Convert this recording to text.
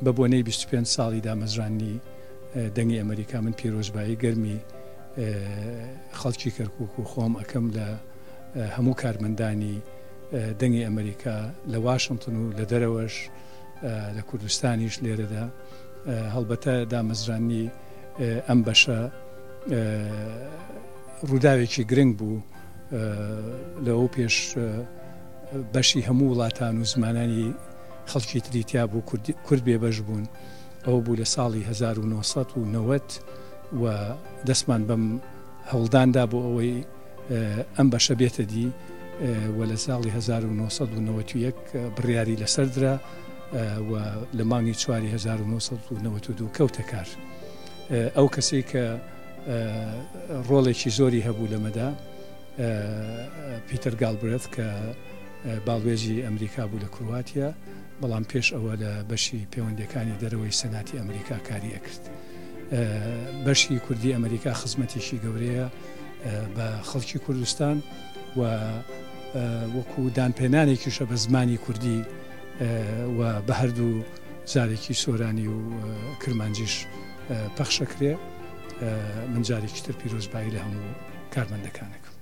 بە بۆنەی 25 ساڵی دامەزرانی دەنگی ئەمریکا من پیرۆزبایی گەرمی خەڵکی کەرکک و خۆم ئەەکەم لە هەموو کارمەندانی دەنگی ئەمریکا لە واشنتن و لە دەرەوەش لە کوردستانیش لێرەدا هەڵبەتە دامەزرانی ئەم بەشە ڕووداوێکی گرنگ بوو لەوە پێش بەشی هەموو وڵاتان و زمانانی خەڵکی تری تیا بوو کورد بێبەش بوون ئەوە بوو لە ساڵی 1990 و دەستمان بەم هەوڵداندا بۆ ئەوەی ئەم بەشە بێتە دی و لە ساڵی 1991 بڕیاری لەسەر درا و لە مانگی چواری 1992 کەوتە کار. ئەو کەسەی کە ڕۆڵێکی زۆری هەبوو لەمەدا پیتەر گاڵبرێت کە باڵوێزی ئەمریکا بوو لە کرواتیا، بەڵام پێش ئەوە لە بەشی پەیوەندیەکانی دەرەوەی سەناتی ئەمریکا کاری ئەکرد. بەشی کوردی ئەمریکا خزمەتێکی گەورەیە بە خەڵکی کوردستان و وەکو دانپێنانێکیشە بە زمانی کوردی و بە هەردوو زارێکی سۆرانی و کرمانجیش پەخشەکرێ. من جارێکی تر پیرۆزبایی لە هەموو کارمەندەکانەکەم.